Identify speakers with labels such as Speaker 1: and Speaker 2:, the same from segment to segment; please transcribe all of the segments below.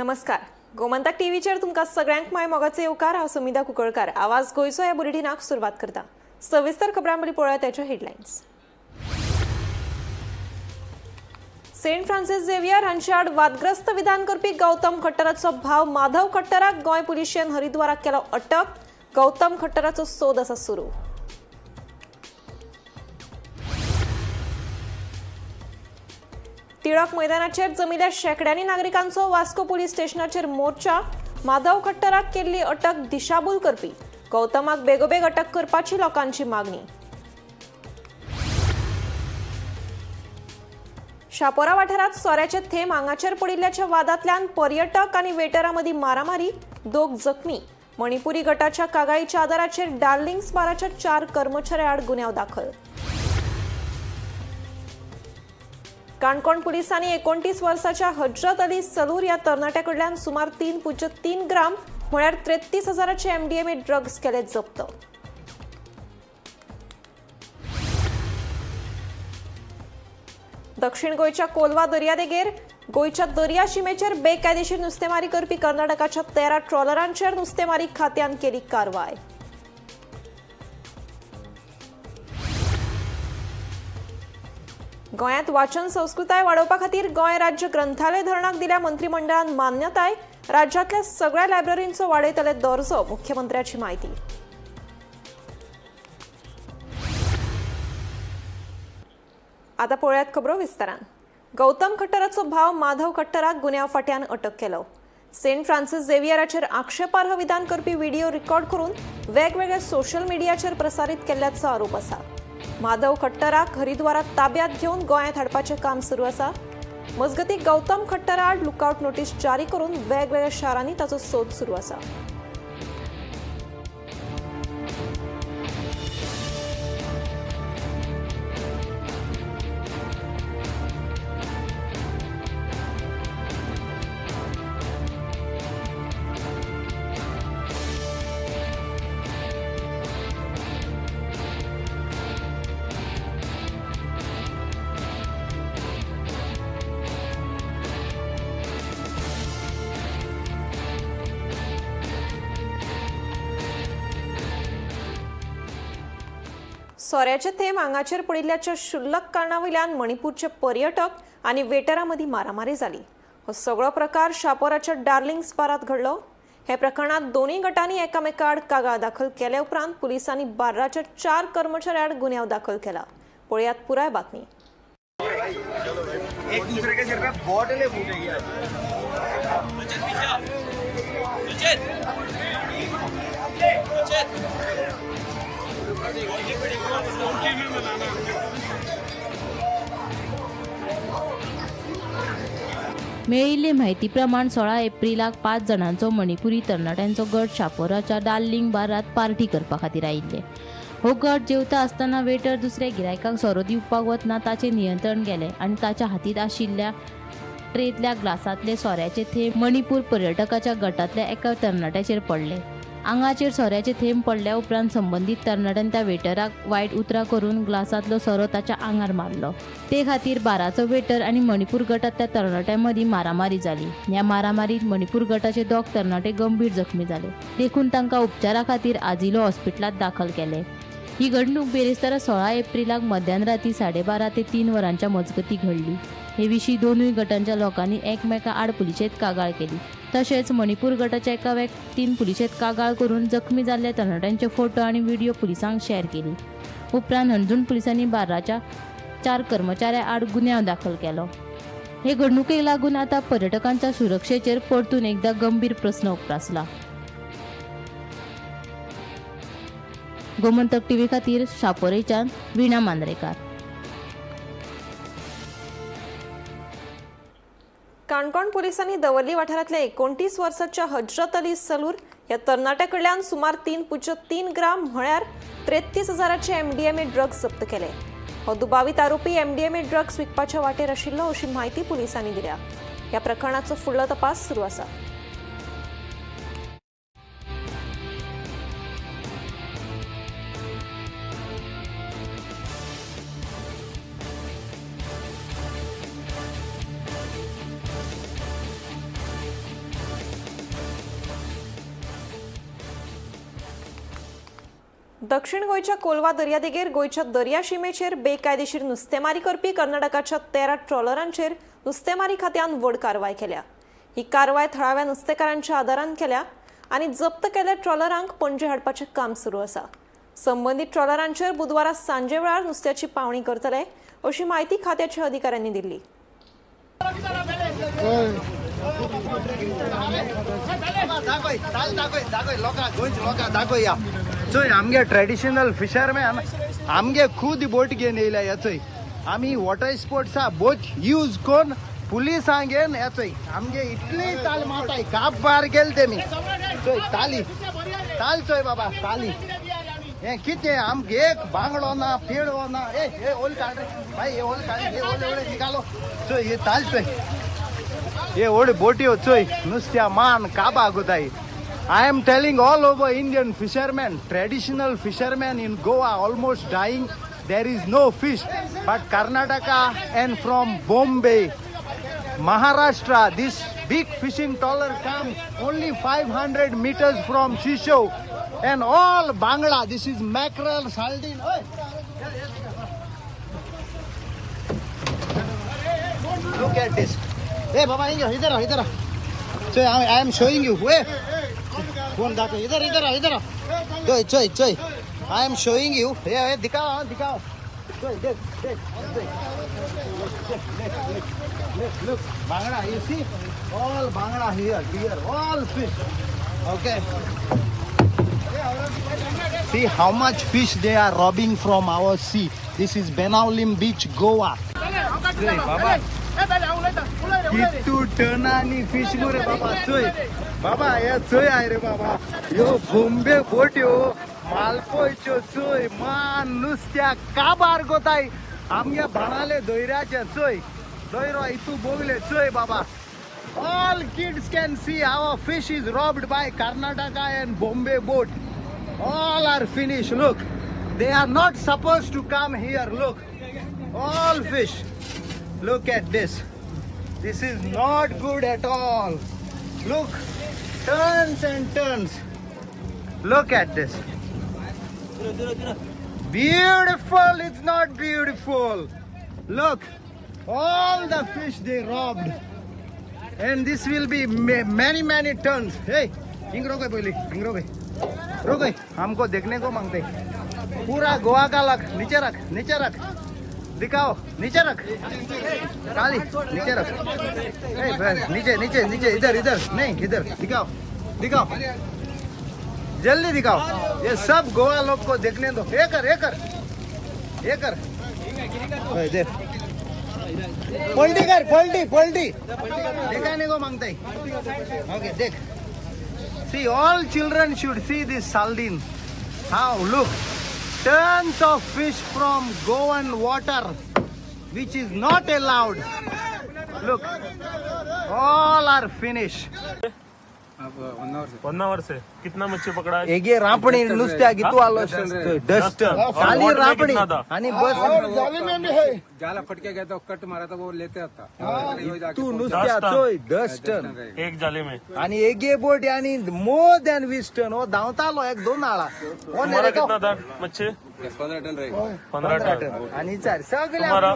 Speaker 1: नमस्कार, गोमंतक टीव्हीचेर तुमकां सगळ्यांक माय मोगाचे येवकार. हांव सुमिधा कुंकळकार. आवाज गोंयचो ह्या बुलेटिनाक सुरवात करता. सविस्तर खबरां पयलीं पळोवया त्याच्यो हेडलायन्स. सेंट फ्रान्सिस झेवियर हांचे आड वादग्रस्त विधान करपी गौतम खट्टराचो भाव माधव खट्टराक गोंय पुलिशेन हरिद्वाराक केलो अटक. गौतम खट्टराचो सोद आसा सुरू. टिळक मैदानाचेर जमिल्ल्या शेंकड्यांनी नागरिकांचो वास्को पुलीस स्टेशनाचेर मोर्चा. माधव खट्टराक केल्ली अटक दिशाभूल करपी, गौतमाक बेगोबेग अटक करपाची लोकांची मागणी. शापोरा वाठारात सोऱ्याचे थेंब आंगाचेर पडिल्ल्याच्या वादांतल्यान पर्यटक आनी वेटरा मदीं मारामारी, दोग जखमी. मणिपुरी गटाच्या कागाळीच्या आदाराचेर डार्लिंग्स बाराच्या 4 कर्मचाऱ्यां आड गुन्यांव दाखल. काणकोण पुलिसांनी 29 वर्साच्या हजरत अली सलूर ह्या तरणाट्या कडल्यान सुमार 3.3 ग्राम म्हळ्यार 33,000चे एमडीएमए ड्रग्स केले जप्त. दक्षिण गोंयच्या कोलवा दर्यादेगेर गोंयच्या दर्या शिमेचेर बेकायदेशीर नुस्तेमारी करपी कर्नाटकाच्या 13 ट्रॉलरांचेर नुस्तेमारी खात्यान केली कारवाय. गोंयांत वाचन संस्कृताय वाडोवपा खातीर गोंय राज्य ग्रंथालय धरणाक दिल्या मंत्रिमंडळान मान्यताय. राज्यांतल्या सगळ्या लायब्ररींचो वाडयतले दर्जो, मुख्यमंत्र्याची म्हायती. आता पळोवयात खबरो विस्तारान. गौतम खट्टराचो भाव माधव खट्टराक गुन्यांव फाट्यान अटक केलो. सेंट फ्रान्सिस झेवियराचेर आक्षेपार्ह विधान करपी व्हिडिओ रेकॉर्ड करून वेगवेगळ्या सोशल मिडियाचेर प्रसारीत केल्ल्याचो आरोप आसा. माधव खट्टराक हरिद्वारात ताब्यात घेवन गोंयांत हाडपाचें काम सुरू आसा. मजगतीं गौतम खट्टरा आड लुकआउट नोटीस जारी करून वेगवेगळ्या शारांनी ताचो सोद सुरू आसा. सोऱ्याचे थेंब आंगाचेर पडिल्ल्याच्या क्षुल्लक कारणावयल्यान मणिपूरचे पर्यटक आनी वेटरां मदीं मारामारी जाली. हो सगळो प्रकार शापोराच्या डार्लिंग्स बारांत घडलो. हे प्रकरणांत दोनूय गटांनी एकामेका आड कागाळ दाखल केल्या उपरांत पुलिसांनी बार्राच्या 4 कर्मचाऱ्यां आड गुन्यांव दाखल केला. पळयात पुराय बातमी.
Speaker 2: एक दूसरे के सिर पे बोतलें फूटेगी आज.
Speaker 3: मेळिल्ले म्हायती प्रमाण 16 एप्रिलाक 5 जाणांचो मणिपुरी तरणाट्यांचो गट शापोराच्या डार्लिंग बारांत पार्टी करपा खातीर आयिल्ले. हो गट जेवता आसतना वेटर दुसऱ्या गिरायकाक सोरो दिवपाक वतना ताचें नियंत्रण गेलें आनी ताच्या हातींत आशिल्ल्या ट्रेंतल्या ग्लासांतले सोऱ्याचे थेंब मणिपूर पर्यटकाच्या गटांतल्या एका तरणाट्याचेर पडले. आंगाचेर सोऱ्याचे थेंब पडल्या उपरांत संबंदीत तरणाट्यान त्या वेटराक वायट उतरां करून ग्लासांतलो सोरो ताच्या आंगार मारलो. ते खातीर बाराचो वेटर आनी मणिपूर गटांतल्या तरणाट्यां मदीं मारामारी जाली. ह्या मारामारीत मणिपूर गटाचे 2 तरणाटे गंभीर जखमी जाले, देखून तांकां उपचारा खातीर आजिलो हॉस्पिटलांत दाखल केले. ही घडणूक बिरेस्तारा 16 एप्रिलाक मध्यान राती 12:30 ते 3 वरांच्या मजगतीं घडली. हे विशीं दोनूय गटांच्या लोकांनी एकमेका आड पुलिशेंत कागाळ केली. तशेंच मणिपूर गटाच्या एका व्यक्तीन पुलिशेंत कागाळ करून जखमी जाल्ल्या तरणाट्यांचे फोटो आनी व्हिडिओ पुलिसांक शेअर केली. उपरांत हणजूण पुलिसांनी बार्राच्या 4 कर्मचाऱ्यां आड गुन्यांव दाखल केलो. हे घडणुकेक लागून आतां पर्यटकांच्या सुरक्षेचेर परतून एकदा गंभीर प्रस्न उप्रासला. गोमंतक टीव्ही खातीर शापोरेच्यान वीणा मांद्रेकार.
Speaker 1: काणकोण पुलिसांनी दवर्ली वाठारांतल्या 29 वर्साच्या हजरत अली सलूर ह्या तरणाट्या कडल्यान सुमार 3.3 ग्राम म्हळ्यार 33,000चे एमडीएमए ड्रग्स जप्त केले. हो दुबावीत आरोपी एमडीएमए ड्रग्स विकपाच्या वाटेर आशिल्लो अशी म्हायती पुलिसांनी दिल्या. ह्या प्रकरणाचो फुडलो तपास सुरू आसा. दक्षिण गोंयच्या कोलवा दर्यादेगेर गोंयच्या दर्या शिमेचेर बेकायदेशीर नुस्तेमारी करपी कर्नाटकाच्या 13 ट्रॉलरांचेर नुस्तेमारी खात्यान व्हड कारवाय केल्या. ही कारवाय थळाव्या नुस्तेकारांच्या आदारान केल्या आनी जप्त केल्ल्या ट्रॉलरांक पणजे हाडपाचें काम सुरू आसा. संबंदीत ट्रॉलरांचेर बुधवारा सांजे वेळार नुस्त्याची पावणी करतले अशी म्हायती खात्याच्या अधिकाऱ्यांनी दिली.
Speaker 2: दाखय चाल, दाखय दाखय लोकांक, गोंयच्या लोकांक दाखय. या चोय, आमगे ट्रेडिशनल फिशरमॅन आमगे खूद बोट घेवन येयल्या. ह्या चोय, आमी वॉटर स्पोर्ट्सा बोट यूज करून पुलिसांक घेवन. ह्या चोय, आमगे इतली ताल माताय काबार गेल तेमी. चोय ताली, ताल चोय बाबा, ताली. हें कितें? आमगे एक बांगडो ना, पेडो ना. ए हे ओल काड रे भाई, हे ओल काड, हे ओल ओल निकालो. चोय हे ताल चोय, हे ओड बोटयो चोय, नुस्त्या मान काबा गुताय. I am telling all over Indian fishermen, traditional fishermen in Goa almost dying. There is no fish, but Karnataka and from Bombay, Maharashtra, this big fishing trawler come only 500 meters from Shisho and all bangda. This is mackerel, sardine. Oi. Look at this. Hey, Baba, इधर आओ, इधर आओ. So I am showing you. Hey, phone दाखव. इधर इधर आओ, इधर आओ. चोय चोय चोय, I am showing you. हे हे दिखाओ, हाँ, दिखाओ. चोय, देख देख देख. Look, look, bangda, you see? All bangda here, here, all fish. Okay. See how much fish they are robbing from our sea. This is Benaulim Beach, Goa. चोय बाबा, कितू टनानी फिश रे बाबा. चोय बाबा, हे चोय I रे बाबा, ह्यो बॉम्बे बोट्यो मालपोयच्यो. चोय, मान नुस्त्या काबार गोताय आमगे भाणाले दोयऱ्याचे. चोय दोयरो इतू बोगले. चोय बाबा, all kids can see our fish is robbed by Karnataka and Bombay boat. All are finished. Look, they are not supposed to come here. Look, all fish. Look at this. This is not good at all. Look, tons and tons. Look at this. Beautiful. It's not beautiful. Look, all the fish they robbed. And this will be many many tons. Hey, हिंग रोको पहले, हिंग रोको, रोको. हमको देखने को मांगते. पूरा गोवा का लक. नीचे रख, नीचे रख, दिखाओ. नीचे रख, काली, नीचे रख. ए, बस, नीचे नीचे नीचे, इधर इधर नहीं, इधर दिखाओ, दिखाओ, जल्दी दिखाओ. ये सब गोवा लोग को देखने दो. ये कर, ये कर, ये कर. ओए, देख, पलटी कर, पलटी पलटी. दिखाने को मांगते. ओके, देख. See, all children should see this sardine. How, look, tons of fish from Goan water, which is not allowed. Look, all are finished.
Speaker 4: 1 hour से कितना मच्छी पकड़ा है?
Speaker 2: एक ये रापणी नुसत्या कितू आलो. 10 टन खाली.
Speaker 4: बोट में
Speaker 2: रापणी
Speaker 4: कितना था?
Speaker 2: आणि बस.
Speaker 5: जाला फटके गया तो कट मारा था, वो लेते आता.
Speaker 2: तू नुसत्या.
Speaker 4: 10 टन.
Speaker 2: चोय, 10 टन.
Speaker 4: एक जाले में.
Speaker 2: आणि एक ये बोट आणि मोर दॅन 20 टन. हो धांवतालो एक दोन आळा हो.
Speaker 4: तुम्हारा कितना था मच्छी?
Speaker 5: 15 टन रहेगा.
Speaker 4: 15 टन.
Speaker 2: आणि चार सगळ्या.
Speaker 4: तुम्हारा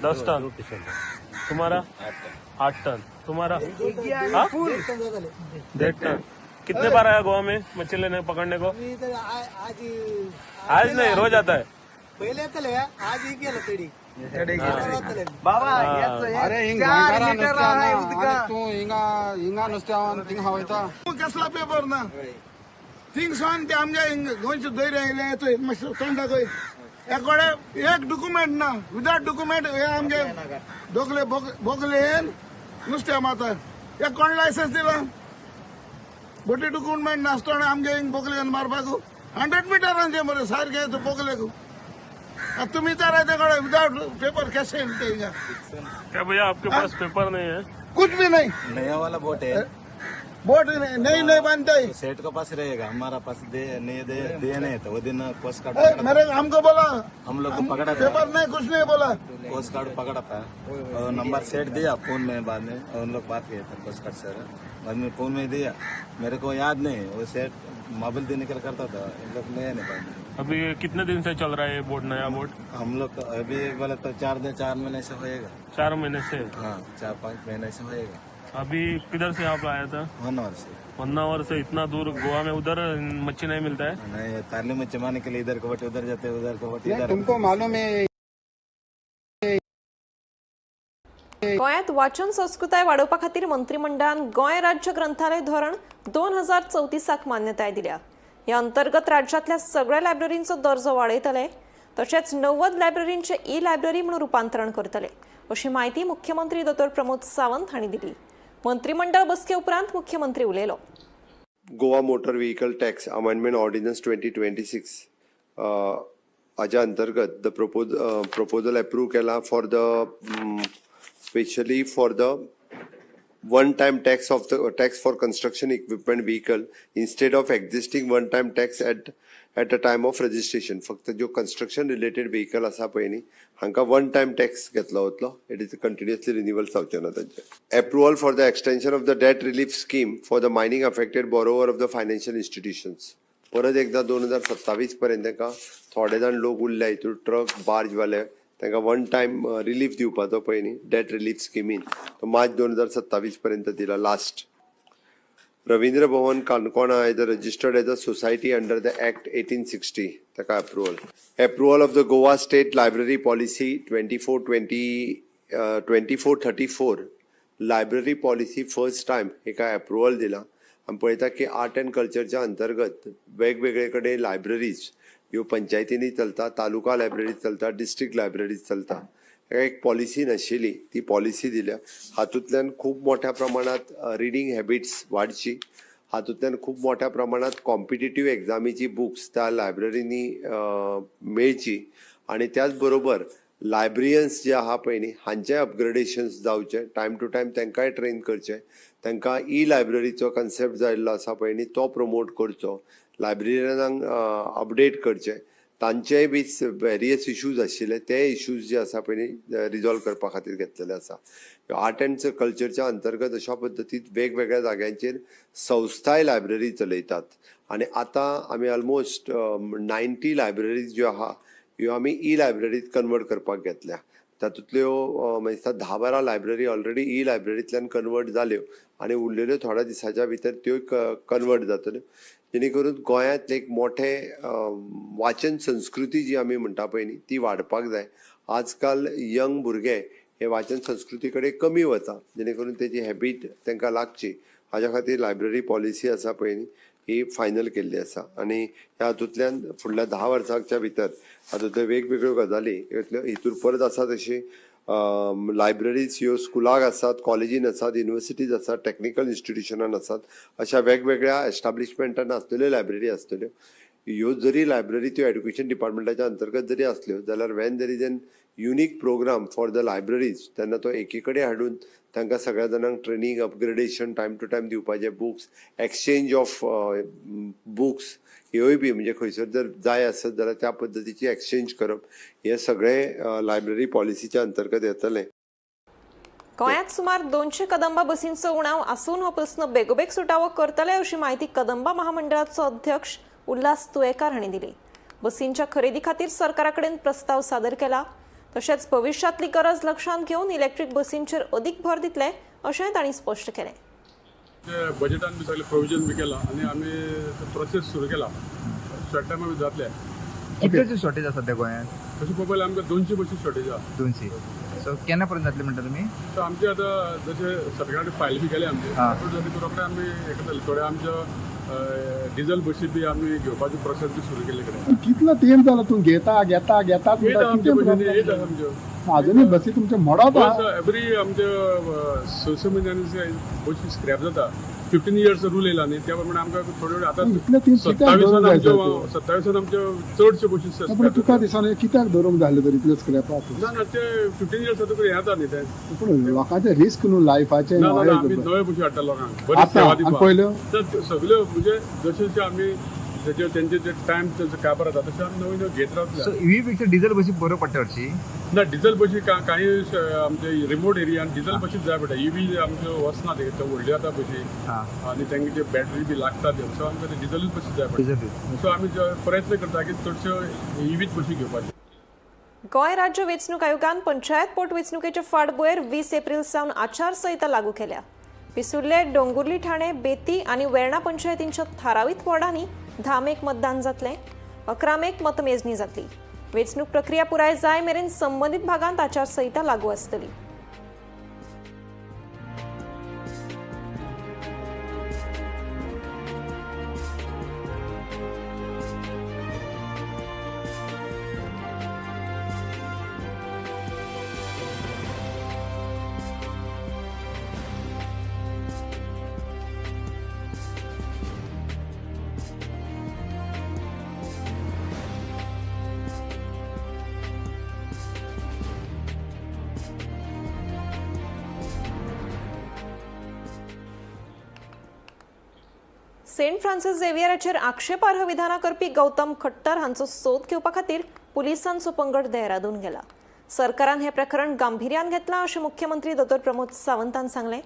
Speaker 4: 10 टन, तुम्हारा 8 टन, तुम्हारा, हाँ? 1.5 टन. कितने बार आया गोवा में मच्छी लेने, पकड़ने को? आज नहीं, रोज आता है.
Speaker 6: पहिले येतले, आज ही गेलं तरी.
Speaker 2: बाबा,
Speaker 5: अरे हिंग
Speaker 2: 4 मीटर आहे उदका.
Speaker 5: तू हिंगा हिंगा नुसत्या थिंगा वयता.
Speaker 7: कसला पेपर ना. थिंगसान ते आमच्या हिंग गोंयचे दोयर आयले थंय मातशें तोंडाक एकोडे. एक डॉक्युमेंट ना, विदाउट डॉक्युमेंट हे आमगे दोगले बोगलेन नुस्तें मारता. हे कोण लायसन्स दिला? बोटी डॉक्युमेंट नासतना आमगे हिंग बोगलेन मारपाक? 100 मिटरांचे मरे सारखे बोगलेक. आतां तुमी विचारा ते कडेन, विदाउट पेपर कशें येयले ते हिंगा?
Speaker 4: क्या भैया, आपके पास पेपर नहीं है?
Speaker 7: कुछ भी नहीं.
Speaker 8: नया वाला बोट है.
Speaker 7: बोट नहीं नहीं बनता है.
Speaker 8: सेठ के पास रहेगा, हमारा पास दे नहीं, दे दे नहीं तो वो दिन कोस्ट गार्ड
Speaker 7: ए,
Speaker 8: पकड़ा
Speaker 7: मेरे हमको बोला.
Speaker 8: था। हम लोग को पकड़ा था.
Speaker 7: पेपर नहीं, कुछ नहीं बोला.
Speaker 8: कोस्ट गार्ड पकड़ा था और नंबर सेट दिया फोन में बाद में और उन लोग बात किए थे कोस्ट गार्ड सर. बाद में फोन में दिया, मेरे को याद नहीं। वो सेठ मोबाइल देने के लिए करता था, इन लोग नहीं आने पाए।
Speaker 4: अभी कितने दिन से चल रहा है ये बोट, नया बोट?
Speaker 8: हम लोग तो अभी बोले तो 4 दिन, 4 महीने से होएगा।
Speaker 4: 4 महीने से?
Speaker 8: हाँ, 4-5 महीने से होएगा।
Speaker 4: अभी किधर से आप आया था?
Speaker 8: 1 our से।
Speaker 4: होन्नावर से इतना दूर गोवा में, उधर मच्छी नहीं मिलता है?
Speaker 8: नहीं, तारली मच्छी मारने के लिए इधर को बटे उधर जाते, उधर को बटे इधर।
Speaker 6: तुमको मालूम है।
Speaker 1: गोंयांत वाचन संस्कृताय वाडोवपा खातीर मंत्रिमंडळान गोंय राज्य ग्रंथालय धोरण 2034 मान्यताय दिल्या. ह्या अंतर्गत राज्यांतल्या सगळ्या लायब्ररींचो दर्जो वाडयतले, तशेंच 90 लायब्ररींचे ई लायब्ररी म्हणून रुपांतरण करतले, अशी म्हायती मुख्यमंत्री दोतोर प्रमोद सावंत हांणी दिली. मंत्रिमंडळ बसके उपरांत मुख्यमंत्री उलयलो.
Speaker 9: Goa Motor Vehicle Tax Amendment Ordinance 2026 हाज्या अंतर्गत the proposal approve केला for the specially for the one time tax of the tax for construction equipment vehicle instead of existing one time tax at a time of registration. फक्त ज्यो construction related vehicle आसा पळय न्ही, हांकां one time tax घेतलो वतलो. It is continuously renewal जावचें ना तांचें. Approval for the extension of the debt relief scheme for the mining affected borrower of the financial institutions. परत एकदा 2027 पर्यंत तांकां, थोडे जाण लोक उरल्या हितून ट्रक बार्जवाले, तांकां वन टायम रिलीफ दिवपाचो पळय न्ही डेट रिलीफ स्किमीन, तो मार्च 2027 पर्यंत दिला. Last, Ravindra Bhavan Canacona is registered as a society under the Act 1860, ताका approval. Approval of the Goa State Library Policy 24 20 24 34, library policy first time हेका अप्रुवल दिला. आमी पळयता की आर्ट अँड कल्चरच्या अंतर्गत वेगवेगळे कडेन लायब्ररीज ह्यो पंचायतींनी चलता, तालुका लायब्ररीज चलता, डिस्ट्रिक्ट लायब्ररीज चलता. हेका एक पॉलिसी नाशिल्ली, ती पॉलिसी दिल्या. हातूंतल्यान खूब मोठ्या प्रमाणात रिडींग हॅबिट्स वाडची, हातूंतल्यान खूब मोठ्या प्रमाणात कॉम्पिटेटीव एग्जामीची बुक्स त्या लायब्ररींनी मेळची आनी त्याच बरोबर लायब्रियन्स जे आहा पळय न्ही, हांचें अपग्रेडेशन्स जावचें, टायम टू टायम तांकांय ट्रेन करचें, तांकां ई लायब्ररीचो कन्सेप्ट जाल्लो आसा पळय न्ही, तो प्रमोट करचो, लायब्ररियनांक अपडेट करचें, तांचेय बी वेरियस इश्यूज आशिल्ले, ते इश्यूज जे आसा पळय न्ही, रिजॉल्व करपा खातीर घेतलेले आसा. आर्ट अँड कल्चरच्या अंतर्गत अशा पद्दतीन वेगवेगळ्या जाग्यांचेर संस्थाय लायब्ररी चलयतात आनी आतां आमी ऑलमोस्ट 90 लायब्ररीज ज्यो आहा, ह्यो आमी ई लायब्ररीत कन्वर्ट करपाक घेतल्या. तातूंतल्यो म्हाका दिसता 10-12 लायब्ररी ऑलरेडी ई लायब्ररींतल्यान कन्वर्ट जाल्यो आनी उरलेल्यो थोड्या दिसाच्या भितर त्यो कन्वर्ट जातल्यो, जेणे करून गोंयांत एक मोठें वाचन संस्कृती जी आमी म्हणटा पळय न्ही, ती वाडपाक जाय. आजकाल यंग भुरगे हे वाचन संस्कृती कडेन कमी वता, जेणे करून तेजी हॅबीट तांकां लागची, हाज्या खातीर लायब्ररी पॉलिसी आसा पळय न्ही, ही फायनल केल्ली आसा. आनी ह्या हातूंतल्यान फुडल्या 10 वर्सांच्या भितर हातूंतल्यो वेगवेगळ्यो गजाली हितूर परत आसा. तशी लायब्ररीज ह्यो स्कुलाक आसात, कॉलेजीन आसात, युनिवर्सिटीज आसात, टॅक्निकल इन्स्टिट्युशनान आसात, अशा वेगवेगळ्या एस्टाब्लिशमेंटान आसलेल्यो लायब्ररी आसतल्यो. ह्यो जरी लायब्ररी त्यो एड्युकेशन डिपार्टमेंटाच्या अंतर्गत जरी आसल्यो जाल्यार, when there is an unique program for the libraries, तेन्ना तो एकी कडेन हाडून तांकां सगळ्या जाणांक training, upgradation time to time दिवपाचें, बुक्स, एक्सचेंज ऑफ बुक्स ह्योय बी, म्हणजे खंयसर जर जाय आसत जाल्यार त्या पद्दतीची एक्सचेंज करप, हें सगळें लायब्ररी पॉलिसीच्या अंतर्गत येतलें.
Speaker 1: गोंयांत सुमार 200 कदंबा बसींचो उणाव आसून हो प्रस्न बेगोबेग सुटावो करतले, अशी म्हायती कदंबा महामंडळाचो अध्यक्ष उल्हास तुयेकार हांणी दिली. बसींच्या खरेदी खातीर सरकारा कडेन प्रस्ताव सादर केला, तशेंच भविश्यांतली गरज लक्षांत घेवन इलेक्ट्रीक बसींचेर अदीक भर दितले, अशेंय तांणी स्पश्ट केलें.
Speaker 10: ते बजेटान बी सगळें प्रोविजन बी केलां आनी आमी प्रोसेस सुरू केला. शॉर्ट टायमा बी जातले.
Speaker 11: कितलेचे शॉर्टेज आसा सध्या गोंयांत?
Speaker 10: तशें पळोवपाक जाल्यार आमकां 200 बशी शॉर्टेज आहा.
Speaker 11: 200. सो केन्ना पर्यंत जातले म्हणटा तुमी?
Speaker 10: सो आमचे आतां जशें सरकारान फायल बी केले आमचे, जातकीर रोखडे आमी हें करतले. थोडे आमच्यो डिझल बशी बी आमी घेवपाची प्रोसेस बी सुरू केल्ले कडेन.
Speaker 6: कितलो तेंप जालो तूं घेता घेता घेता.
Speaker 10: येता आमच्यो बशी, येता आमच्यो.
Speaker 6: अजूनय बसी तुमच्या मोडत.
Speaker 10: बस एवरी आमच्या स स म्हयन्यांनी बशी स्क्रॅप जाता. 15 इयर्स रूल येयला न्ही, त्या प्रमाणे आमकां थोड्यो आतां
Speaker 6: इतले तेंप कित्याक
Speaker 10: 27
Speaker 6: दवरूंक जाय?
Speaker 10: आमच्यो, 27 आमच्यो चडश्यो बशी
Speaker 6: पूण
Speaker 10: स्क्रॅप.
Speaker 6: तुका दिसना कित्याक दवरूंक जाय तर इतले स्क्रॅपाक?
Speaker 10: ना ना, ते 15 इयर्स जातकूच हें जाता न्ही तें.
Speaker 6: पूण लोकांचे रिस्क न्हू लायफाचें.
Speaker 10: ना ना ना, आमी नव्यो बशी हाडटा लोकांक बरी
Speaker 6: आतां
Speaker 10: सेवा
Speaker 6: आनी
Speaker 10: दिवपाक.
Speaker 6: पयल्यो?
Speaker 10: तर त्यो सगल्यो, म्हणजे जशें जशें आमी तेजे तेंचे जे टायम तेंचो काबार जाता तशें आमी नवीन नव्यो घेत रावतले.
Speaker 11: सो ईव्ही पेक्षा डिझेल बशी बऱ्यो पडटा हरशी.
Speaker 10: ना, डिझल बशी काही आमचे रिमोट एरियान डिझल बशीच जाय पडटा. ईव्ही आमच्यो वचना, ते व्हडल्यो जाता बशी आनी तांचे बॅटरी बी लागता ते, सो आमकां ते डिझलूच बशी जाय पडटा.
Speaker 11: डिझेल.
Speaker 10: सो आमी प्रयत्न करता की चडश्यो ईव्हीच बशी घेवपाच्यो.
Speaker 1: गोंय राज्य वेंचणूक आयोगान पंचायत पोटवेंचणुकेचे फाटभुंयेर 20 एप्रिल सावन आचारसंहिता लागू केल्या. पिसुर्ले, डोंगुर्ली, ठाणे, बेती आनी वेर्णा पंचायतींच्या थारावीत वॉर्डांनी 10 मेक मतदान जातलें. 11 मेक मतमेजणी जातली. वेंचणूक प्रक्रिया पुराय जाय मेरेन संबंदीत भागांत आचारसंहिता लागू आसतली. सेंट फ्रान्सिस झेवियराचेर आक्षेपार्ह विधानां करपी गौतम खट्टर हांचो सोद घेवपा खातीर पुलिसांचो पंगड देहरादून गेला. सरकारान हें प्रकरण गांभिर्यान घेतलां अशें मुख्यमंत्री दोतोर प्रमोद सावंतान सांगलें.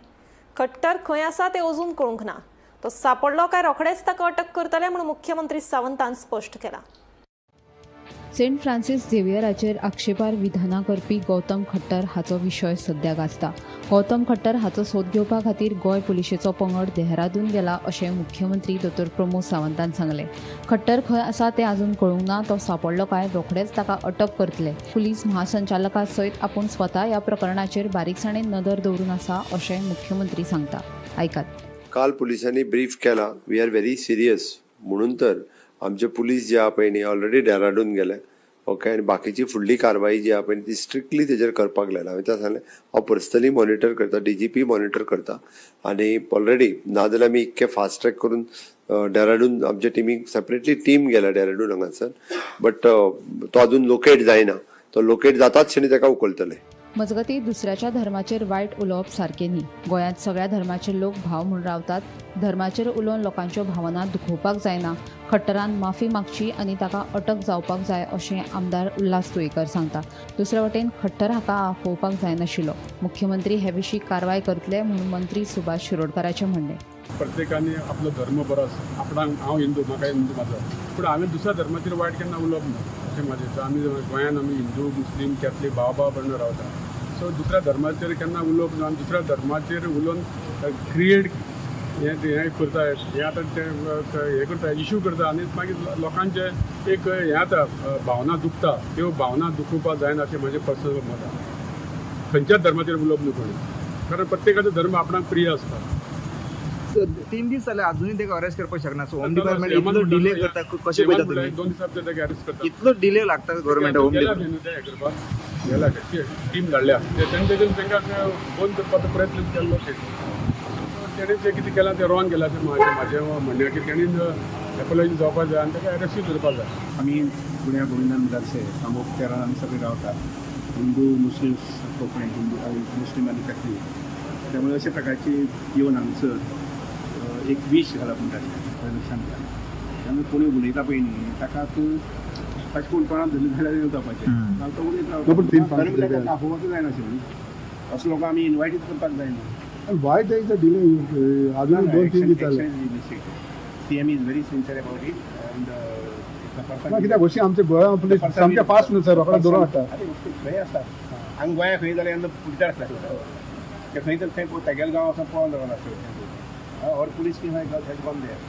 Speaker 1: खट्टर खंय आसा तें अजून कळूंक ना. तो सापडलो काय रोखडेच ताका अटक करतले म्हूण मुख्यमंत्री सावंतान स्पश्ट केलां.
Speaker 12: सेंट फ्रान्सिस झेवियराचेर आक्षेपार्ह विधानां करपी गौतम खट्टर हाचो विशय सध्या गाजता. गौतम खट्टर हाचो सोद घेवपा खातीर गोंय पुलिशेचो पंगड देहरादून गेला अशें मुख्यमंत्री दोतोर प्रमोद सावंतान सांगलें. खट्टर खंय आसा तें अजून कळूंक ना. तो सापडलो काय रोखडेच ताका अटक करतले. पुलीस महासंचालका सयत आपूण स्वता ह्या प्रकरणाचेर बारीकसाणेन नदर दवरून आसा अशें मुख्यमंत्री सांगता. आयकात.
Speaker 9: काल पुलिसांनी ब्रीफ केला, we are very serious म्हणून तर आमचे पुलीस जे आहा पळय न्ही ऑलरेडी डेहराडून गेले. ओके, आनी बाकीची फुडली कारवाई जी आहा पळय ती स्ट्रिक्टली तेजेर करपाक लागला. हांवें ताका सांगलें हांव पर्सनली मॉनिटर करता, डीजीपी मॉनिटर करता आनी ऑलरेडी नाजाल्यार आमी इतके फास्ट ट्रॅक करून डेहराडून आमच्या टिमीक सेपरेटली टीम गेल्या डेहराडून हांगासर, बट तो अजून लोकेट जायना. तो लोकेट जाताच क्षणी ताका उखलतले.
Speaker 12: मजगतीं, दुसऱ्याच्या धर्माचेर वायट उलोवप सारकें न्ही. गोंयांत सगळ्या धर्माचे लोक भाव म्हूण रावतात. धर्माचेर उलोवन लोकांच्यो भावना दुखोवपाक जायना. खट्टरान माफी मागची आनी ताका अटक जावपाक जाय अशें आमदार उल्हास तुयेकर सांगता. दुसरे वटेन खट्टर हाका आफोवपाक जायनाशिल्लो. मुख्यमंत्री हे विशीं कारवाय करतले म्हूण मंत्री सुभाष शिरोडकाराचें म्हणणें.
Speaker 10: प्रत्येकाने आपलो धर्म बरो आसा. आपणाक हांव हिंदू, म्हाका हिंदू म्हाजो, पूण हांवें दुसऱ्या धर्माचेर वायट केन्ना उलोवप ना अशें म्हाजें. आमी गोंयान आमी हिंदू, मुस्लीम, कॅथलीक भाव भाव भयण रावता. सो दुसऱ्या धर्माचेर केन्ना उलोवप ना आनी दुसऱ्या धर्माचेर उलोवन क्रिएट हें हें करता, हें आतां ते हें करता, इशू करता आनी मागीर लोकांचें एक हें जाता, भावना दुखता. त्यो भावना दुखोवपाक जायना अशें म्हजें पर्सनल मत आसा. खंयच्याच धर्माचेर उलोवप न्हू कोणी, कारण प्रत्येकाचो धर्म आपणाक प्रिय आसता.
Speaker 11: 3 दीस जाले अजूनही ताका अरेस्ट करपाक शकना. सो होम डिपार्टमेंट इतलो डिले करता, कशें पळयता तुमी?
Speaker 10: 2 दिसां भितर ताका अरेस्ट करता.
Speaker 11: इतलो डिले लागता गव्हर्मेंट होम
Speaker 10: गेला गेला, टीम धाडल्या तेणे, तेजेर तांकां बंद करपाचो प्रयत्न केल्लो. तेणें जें कितें केलां तें रॉंग केलां अशें म्हाजें म्हणणें की तेणें एपोलॉजी जावपाक जाय आनी ताका अरेस्टूय करपाक जाय.
Speaker 5: आमी पुण्या गोविंदान मुखारचे आमोप तेरान आमी सगळे रावतात, हिंदू, मुस्लिम, कोंकणी, हिंदू, मुस्लीम आनी कॅथलीक. त्यामुळे अशा प्रकारची येवन हांगसर एक विश घालप म्हणटा तें लक्षांत. त्यामुळे कोणी उलयता पळय न्ही ताका तूं ताचे कोण कोणाक धरलें जाल्यार जावपाचें तो उलयत रावता, आफोवपाक जायनाशिल्लें. असो लोकांक आमी इनवायटूच करपाक जायना.
Speaker 6: Why there is a delay? अजून 2-3 दीस जाले.
Speaker 5: CM is very sincere about it and
Speaker 6: ना, कित्याक हरशीं आमच्या गोंया पुलीस सामके फास्ट न्हू सर, रोखडो धरून हाडटा.
Speaker 5: खंय आसता हांगा गोंया खंय जाल्यार पुलिसार आसता ते खंय तर थंय तेगेले गांव वचोन पळोवन रावला आसता और police team has gone there.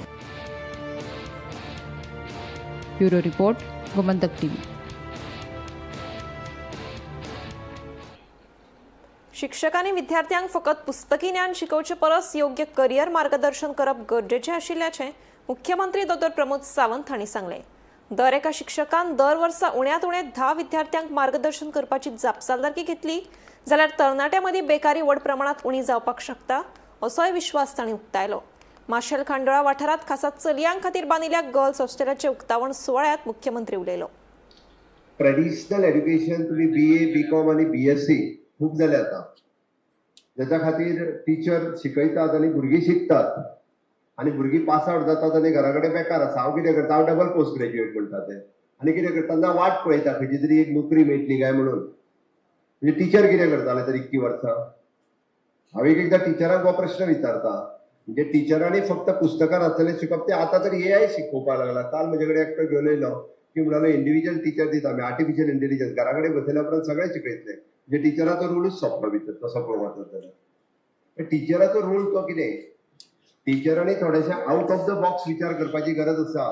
Speaker 12: Bureau report, Gomantak TV.
Speaker 1: शिक्षकांनी विद्यार्थ्यांक फकत पुस्तकी ज्ञान शिकोवचे परस योग्य करिअर मार्गदर्शन करप गरजेचें आशिल्ल्याचें मुख्यमंत्री दोतोर प्रमोद सावंत हांणी सांगलें. दर एका शिक्षकान दर वर्सा उण्यांत उणें 10 विद्यार्थ्यांक मार्गदर्शन करपाची जापसालदारकी घेतली जाल्यार तरणाट्यां मदीं बेकारी व्हड प्रमाणांत उणी जावपाक शकता असोय विश्वास तांणी उक्तायलो. माशेल खांडोळा वाठारांत खासा चलयां खातीर बांदिल्ल्या गर्ल्स हॉस्टेलाचे उक्तावण सुवाळ्यांत मुख्यमंत्री उलयलो.
Speaker 9: ट्रेडिशनल एज्युकेशन तुम्ही BA, BCom आनी BSc खूब जाले आतां, ज्याच्या खातीर टिचर शिकयतात आनी भुरगीं शिकतात. आनी भुरगीं पास आवट जातात आनी घरा कडेन बेकार आसा. हांव कितें करता, हांव डबल पोस्ट ग्रॅज्युएट म्हणटा ते, आनी कितें करता ना, वाट पळयता खंयची तरी एक नोकरी मेळटली काय म्हणून. म्हणजे टिचर कितें करताले तर इतकी वर्सां? हांव एक एकदां टिचरांक हो प्रश्न विचारता, म्हणजे टिचरांनी फक्त पुस्तकां आसतलें शिकप, ते आतां तर एआय शिकोवपाक लागला. काल म्हजे कडेन एकटो घेवन येयलो की म्हणालो इंडिव्हिज्युअल टिचर दिता आमी, आर्टिफिशियल इंटेलिजन्स, घरा कडेन बसयल्या उपरांत सगळें शिकयतले. म्हणजे टिचराचो रोलूच सोंपलो भितर तसो पळोवंक वचत जाल्यार. टिचराचो रोल तो कितें, टिचरांनी थोडेशें आवट ऑफ the box विचार करपाची गरज आसा.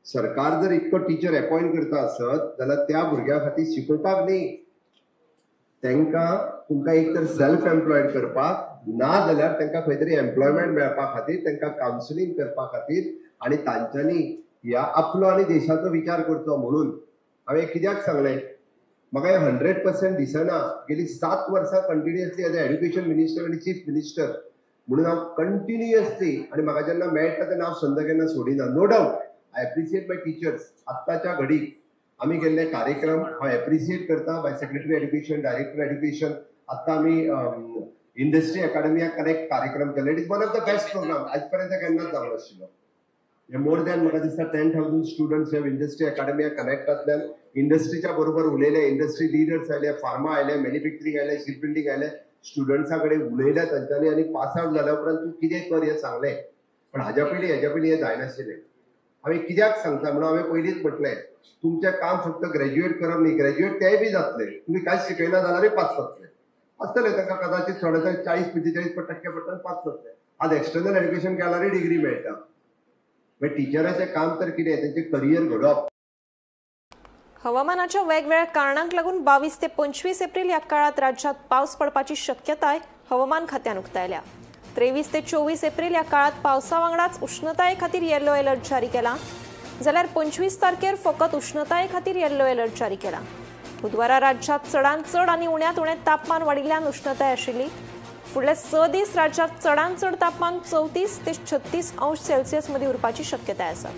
Speaker 9: सरकार जर इतको टिचर अपॉयंट करता आसत जाल्यार त्या भुरग्यां खातीर शिकोवपाक न्ही, तांकां तुमकां एक तर सेल्फ एम्प्लॉयड करपाक, ना जाल्यार तांकां खंय तरी एम्प्लॉयमेंट मेळपा खातीर तांकां कावन्सिलींग करपा खातीर, आनी तांच्यांनी ह्या आपलो आनी देशाचो विचार करचो. म्हणून हांवें कित्याक सांगलें, म्हाका हें 100% दिसना. गेली 7 वर्सां continuously as a education minister आनी चीफ मिनिस्टर म्हणून हांव कंटिन्युअसली, आनी म्हाका जेन्ना मेळटा तेन्ना हांव संद केन्ना सोडिना. No doubt I appreciate my teachers. आत्ताच्या घडीक आमी केल्ले कार्यक्रम हांव एप्रिसिएट करता by secretary education, director education. आत्तां आमी इंडस्ट्री अकाडमिया कनेक्ट कार्यक्रम केलो, it is one of the best program, आज पर्यंत केन्नाच जावं नाशिल्लो. मोर दॅन म्हाका दिसता 10,000 स्टुडंट्स have industry अकाडमिया कनेक्टांतल्यान इंडस्ट्रीच्या बरोबर उलयले, इंडस्ट्री लिडर्स आयले, फार्मा आयले, मॅन्युफॅक्चरींग आयले, शिप बिल्डींग आयले, स्टुडंट्सां कडेन उलयले तांच्यांनी, आनी पास आवट जाल्या उपरांत तूं कितें कर हें सांगलें. पण हाज्या पयलीं हें जायनाशिल्लें. हांवें कित्याक सांगता म्हणून हांवें पयलींच म्हटलें, तुमचें काम फक्त ग्रॅज्युएट करप न्ही, ग्रॅज्युएट तेय बी जातले, तुमी कांयच शिकयना जाल्यारूय पास जातले आसतले, तांकां कदाचित थोडे 40-45% पडटा पास जातले. आज एक्सटर्नल एड्युकेशन केल्यारूय डिग्री मेळटा. मागीर टिचराचें काम तर कितें, तेंचें करियर घडोवप.
Speaker 1: हवामानाच्या वेगवेगळ्या कारणांक लागून 22 ते 25 एप्रिल ह्या काळात राज्यात पावस पडपाची शक्यताय हवामान खात्यान उक्तायल्या. 23 ते 24 एप्रिल ह्या काळात पावसा वांगडाच उष्णताये खातीर येलो अलर्ट जारी केला, जाल्यार 25 तारखेर फकत उष्णताये खातीर येलो अलर्ट जारी केला. बुधवारा राज्यात चडांत चड आनी उण्यांत उणें तापमान वाडिल्ल्यान उष्णताय आशिल्ली. फुडले 6 दीस राज्यात चडांत चड तापमान 34 ते 36 अंश सेल्सियस मदीं उरपाची शक्यताय आसा.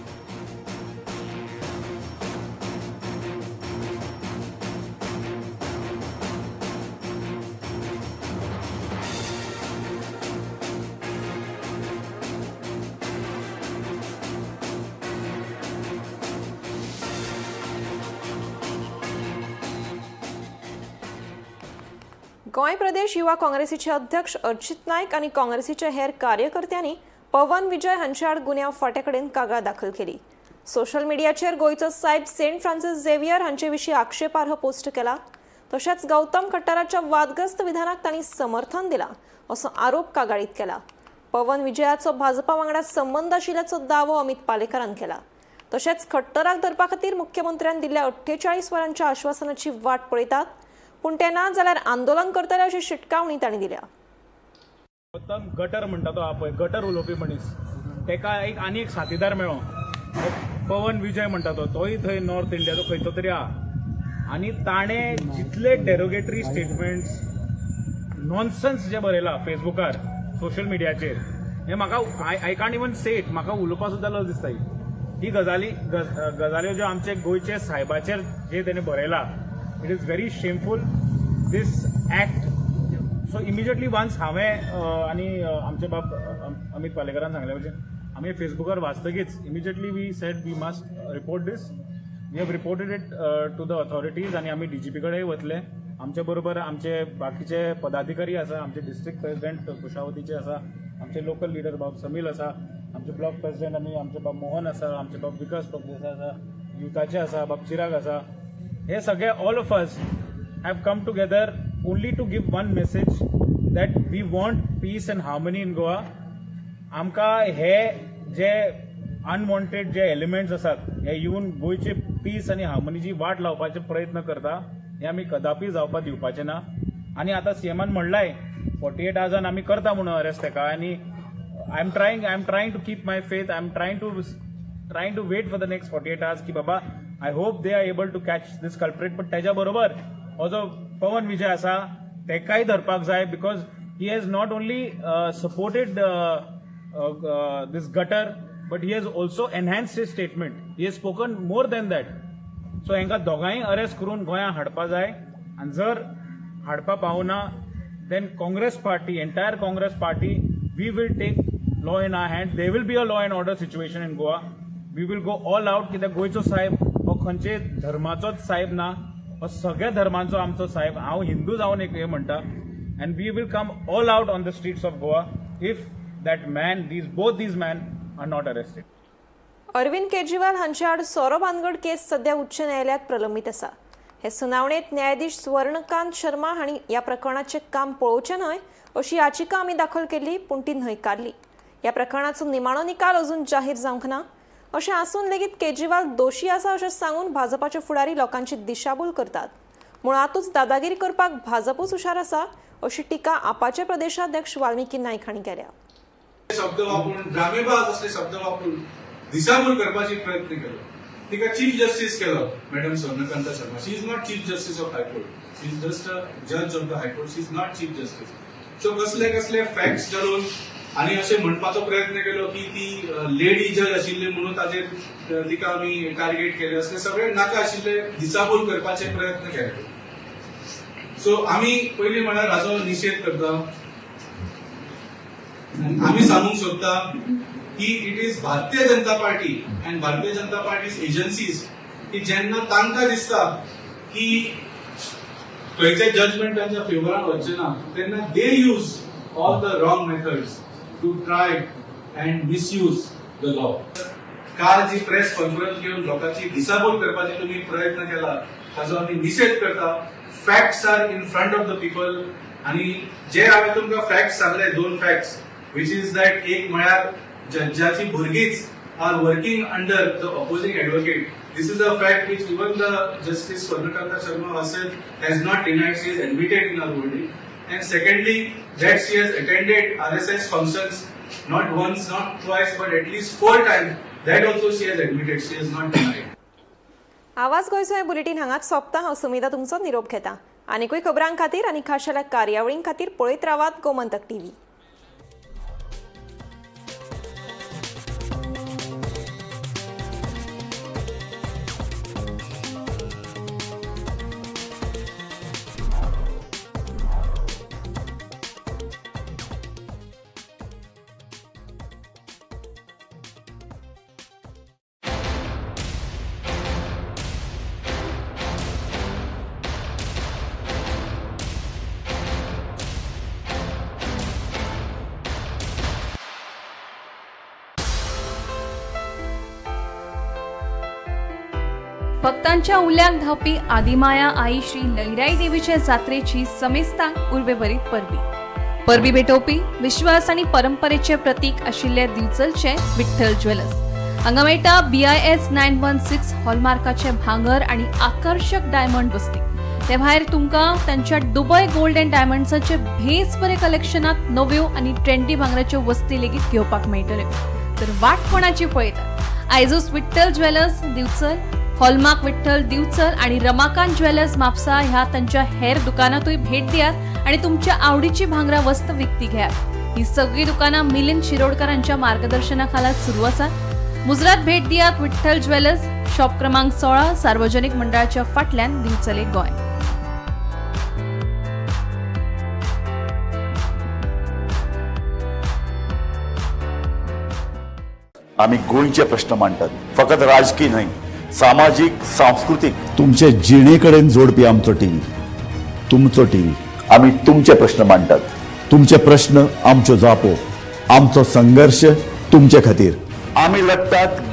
Speaker 1: गोंय प्रदेश युवा काँग्रेसीचे अध्यक्ष अर्चित नायक आनी काँग्रेसीचे हेर कार्यकर्त्यांनी पवन विजय हांचे आड गुन्यांव फांट्या कडेन कागाळ दाखल केली. सोशल मिडियाचेर गोंयचो सायब सेंट फ्रांसीस झेवियर हांचे विशीं आक्षेपार्ह पोस्ट केला, तशेंच गौतम खट्टराच्या वादग्रस्त विधानाक तांणी समर्थन दिलां असो आरोप कागाळीत केला. पवन विजयाचो भाजपा वांगडा संबंद आशिल्ल्याचो दावो अमित पालेकारान केला. तशेंच खट्टराक धरपा खातीर मुख्यमंत्र्यान दिल्ल्या 48 वरांच्या आश्वासनाची वाट पळयतात, पूण ते ना जाल्यार आंदोलन करतले अशी शिटकावणी तांणी दिल्या.
Speaker 13: गौतम गटर म्हणटा तो पळय गटर उलोवपी मनीस, तेका एक आनी एक साथीदार मेळ्ळो, पवन विजय म्हणटा तो, तोय थंय नॉर्थ इंडियाचो खंयचो तरी आहा. आनी ताणें जितले डेरोगेटरी स्टेटमेंट्स नॉनसन्स जे बरयला फेसबुकार सोशल मिडियाचेर, हें म्हाका I can't even say it, म्हाका उलोवपा सुद्दां लज दिसता. ही गजाल्यो ज्यो आमचे गोंयचे सायबाचेर जे तेणें बरयला, it is very shameful this act. So immediately once हांवें आनी आमचे बाब अमित पालेकरान सांगलें, म्हणजे आमी फेसबुकार वाचतकीच immediately we said we must report this. We have reported it to the authorities आनी आमी डीजीपी कडेन वतले. आमचे बरोबर आमचे बाकीचे पदाधिकारी आसा, आमचे डिस्ट्रिक्ट प्रेसिडेंट कुशावतीचे आसा, आमचे लोकल लिडर बाब समील आसा, आमचे ब्लॉक प्रेसिडेंट आनी आमचे बाब मोहन आसा, आमचे बाब विकास प्रभुदेसाय आसा, युथाचे आसा, बाब चिराग आसा. हे सगळे all of us have come together only to give one message that we want peace and harmony in Goa. आमकां हे जे अनवॉन्टेड जे एलिमेंट्स आसात हे येवन गोंयचे पीस आनी हार्मनीची वाट लावपाचे प्रयत्न करता, हे आमी कदापी जावपाक दिवपाचे ना. आनी आतां सीएमान म्हणलाय 48 आवर्सान आमी करता म्हणून अरेस्ट तेका. आनी I am trying to keep my faith, I am trying to wait for the next 48 hours की बाबा I hope they are able to catch this culprit. But तेज्या बरोबर हो जो पवन विजय आसा तेकाय धरपाक जाय, because he has not only supported this gutter but he has also enhanced his statement. He has spoken more than that. So हांकां दोगांय अरेस्ट करून गोंयांत हाडपा जाय. आनी जर हाडपा पावना then Congress party, entire Congress party, we will take law in our hand. There will be a law and order situation in Goa. We will go all out, कित्याक गोंयचो साहेब हो खंयचे धर्माचोच साहेब ना, हो सगळ्या धर्मांचो आमचो साहेब. हांव हिंदू जावन एक हें म्हणटा, and we will come all out on the streets of Goa if that man, these both these man are not arrested.
Speaker 1: Arvind Kejriwal हांचे आड सोरो भानगड केस सध्या उच्च न्यायालयात प्रलंबीत आसा. हे सुनावणेत न्यायाधीश स्वर्णकांत शर्मा हांणी ह्या प्रकरणाचें काम पळोवचें न्हय अशी याचिका आमी दाखल केल्ली, पूण ती न्हयकारली. ह्या प्रकरणाचो निमाणो निकाल अजून जाहीर जावंक ना. अशें आसून लेगीत केजरीवाल दोशी आसा अशें सांगून भाजपाचे फुडारी लोकांची दिशाभूल करतात. मुळातूच दादागिरी करपाक भाजपूच हुशार आसा अशी टिका आपाचे प्रदेशाध्यक्ष वाल्मिकी नायक हांणी केल्या.
Speaker 14: शब्द वापरून, ड्रामेबाज असले शब्द वापरून दिशाभूल करपाची प्रयत्न केलो. तिका चीफ जस्टीस केलो madam Swarnakanta Sharma. She is not chief justice of high court, she is just a जज of the high court, she is not chief justice. So कसले कसले फॅक्ट्स घालून आनी अशें म्हणपाचो प्रयत्न केलो की ती लेडी जज आशिल्ली म्हणून ताजेर तिका आमी टार्गेट केले. असले सगळे नाका आशिल्ले दिशाभूल करपाचे प्रयत्न केले. सो आमी पयलीं म्हळ्यार हाजो निशेध करता. आमी सांगूंक सोदता की it is Bharatiya Janata Party and Bharatiya Janata Party's agencies की जेन्ना तांकां दिसता की खंयचे जजमेंट तांच्या फेवरान वचचें ना, तेन्ना they use all the wrong methods to try and misuse the law. काल जी प्रेस कॉन्फरन्स घेवन लोकांची दिशाभूल करपाची तुमी प्रयत्न केला ताजो आमी निशेध करता. Facts are in front of the people. आनी जे हांवें तुमकां फॅक्ट्स सांगले, दोन फॅक्ट्स, which is that एक म्हळ्यार जज्जाची भुरगींच are working under the opposing advocate. This is a fact which even the Justice Swarnakanta Sharma herself has not denied. She has admitted in her verdict. And secondly, that she has attended RSS functions not once, not twice, but at least 4 times. That also she has admitted. She has not denied.
Speaker 1: आवाज गोंयचो हें bulletin हांगाच सोंपता. हांव सुमिता तुमचो निरोप घेता. आनीकूय खबरां खातीर आनी खाशेल्या कार्यावळीं खातीर पळयत रावात गोमंतक टीव्ही.
Speaker 15: भक्तांच्या उल्याक धांवपी आदिमाया आई श्री लैराई देवीच्या जात्रेची समेस्तांक उर्बेभरीत परबी. परबी भेटोवपी विश्वास आनी परंपरेचे प्रतीक आशिल्ले दिवचलचे विठ्ठल ज्वेलर्स हांगा मेळटा BIS 916 हॉलमार्काचे भांगर आनी आकर्शक डायमंड वस्ती. ते भायर तुमकां तांच्या दुबय गोल्ड अँड डायमंड्साचे भेस बरे कलेक्शनात नव्यो आनी ट्रेंडी भांगराच्यो वस्ती लेगीत घेवपाक मेळटल्यो. तर वाट कोणाची पळयतात? आयजूच विठ्ठल ज्वेलर्स दिवचल, हॉलमार्क विठ्ठल दिवचल आणि रमाकांत ज्वेलर्स म्हापसा ह्या तांच्या हेर दुकानातूय भेट दियात आणि तुमच्या आवडीची भांगरा वस्त विकती घेयात. ही सगळी दुकानां मिलिंद शिरोडकरांच्या मार्गदर्शनाखाला सुरू आसात. मुजरात भेट दियात विठ्ठल ज्वेलर्स, शॉप क्रमांक 16, सार्वजनिक मंडळाच्या फाटल्यान, दिवचले, गोंय.
Speaker 16: आमी गोंयचे प्रश्न मांडटात, फकत राजकीय न्हय, सामाजीक, सांस्कृतीक, तुमचे जिणे कडेन जोडपी आमचो टीव्ही, तुमचो टीव्ही. आमी तुमचे प्रश्न मांडटात, तुमचे प्रश्न आमच्यो जापो, आमचो संघर्श तुमचे खातीर. आमी लढटात.